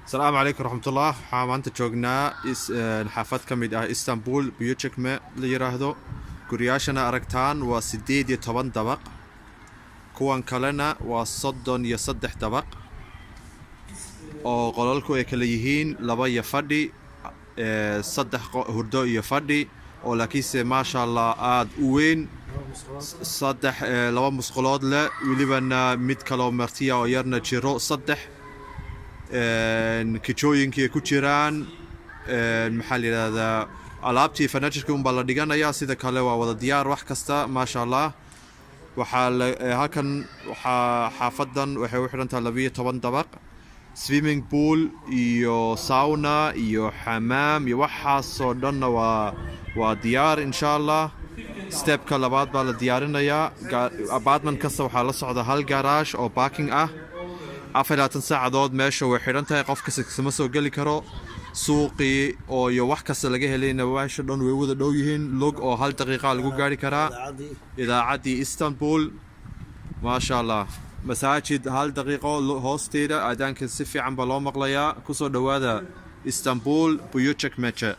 Asalaamu calaykum raxmatullah. Waxaa maanta joognaa xaafad ka mid ah Istanbul, Büyükçekmece la yiraahdo. Guryaashana aragtaan waa 18 dabaq, kuwan kalena waa 33 dabaq, oo qolalku ay kala yihiin laba iyo fadhi, saddex hurdo iyo fadhi, oo laakiinse maasha Allah aada u weyn, saddex, laba musqulood leh, welibana mid kaloo martiya oo yarna jiro, saddex kijooyinkii ay ku jiraan. Maxaa la yidhahdaa, alaabtii furnitureki unbaa la dhiganayaa, sida kale waa wada diyaar wax kasta, maasha Allah. Waxaa la halkan waxaa xaafadan waxay u xidhan tahay 12 dabaq. Swimming pool iyo sauna iyo xamaam iyo waxaasoo dhanna waa diyaar, insha Allah. Stepka labaad baa la diyaarinayaa. Apartment kasta waxaa la socda hal garage oo parking ah. 24 saacadood meesha way xidhan tahay, qof kasta kama soo geli karo. Suuqii oo iyo wax kasta laga helayna meesha dhan way wada dhow yihiin, lug oo hal daqiiqa lagu gaari karaa. Idaacaddii Istanbul, maasha Allah. Masaajid hal daqiiqo hoosteeda, aadaanka si fiican baa loo maqlayaa. Kusoo dhowaada Istanbul, Büyükçekmece.